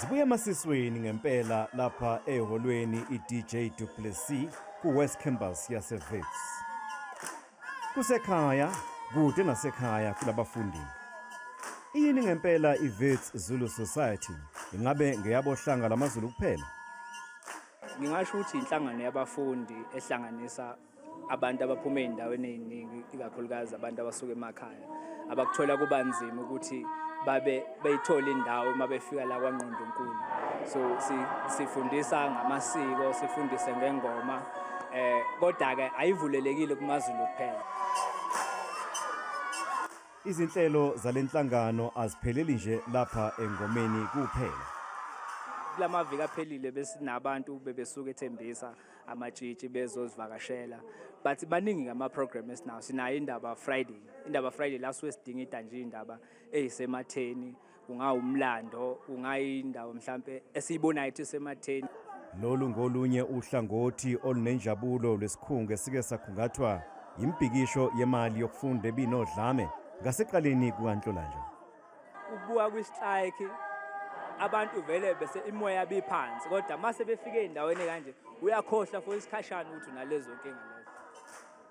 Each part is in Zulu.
Zibuya emasisweni ngempela lapha eholweni iDJ Du Plessis ku-West Campus yaseWits. Kusekhaya, kude nasekhaya kulabafundi. Iyini ngempela iWits Zulu Society? Ingabe ngeyabohlanga lamaZulu kuphela? Ngingasho ukuthi inhlangano yabafundi ehlanganisa abantu abaphuma ey'ndaweni ey'ningi, ikakhulukazi abantu abasuka emakhaya abakuthola kuba nzima ukuthi babe beyithole indawo uma befika la kwaNgqondonkulu. So sifundisa ngamasiko, sifundise ngengoma, kodwa-ke ayivulelekile kumaZulu kuphela. Izinhlelo zalenhlangano azipheleli nje lapha engomeni kuphela. Kulamaviki aphelile besinabantu bebesuka eThembisa, amatshitshi, bezozivakashela, but baningi ngama-program esinawo. Sinayo Indaba Friday. Indaba Friday la suke sidingida nje iy'ndaba ey'sematheni, kungawumlando, kungayindawo mhlampe esiyibonayo ukuthi isematheni. Lolu ngolunye uhlangothi olunenjabulo lwesikhungo esike sakhungathwa yimbhikisho yemali yokufunda ebinodlame ngaseqaleni kukaNhlolanja. Ukubuka kwi-strike, abantu vele bese imoya biphansi, kodwa mase befike ey'ndaweni kanje uyakhohlwa for isikhashana ukuthi unalezo nkinga lezo.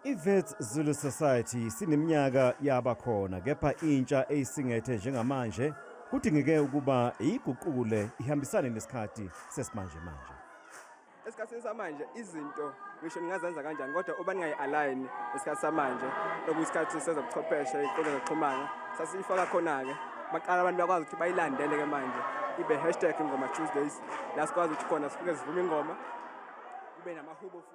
I-Wits Zulu Society sineminyaka yaba khona, kepha intsha eyisingethe njengamanje kudingeke ukuba iyiguqule ihambisane nesikhathi sesimanje manje. Esikhathini samanje izinto ngisho ningazenza kanjani, kodwa uba ningayi-align esikhathi samanje, okuyisikhathi sezobuchwepheshe, iy'nkundla zokuxhumana, sasiyifaka khona-ke, baqala abantu bakwazi ukuthi bayilandele-ke manje, ibe #IngomaTuesdays, la sikwazi ukuthi khona sifike sivume ingoma, kube namahubo futhi.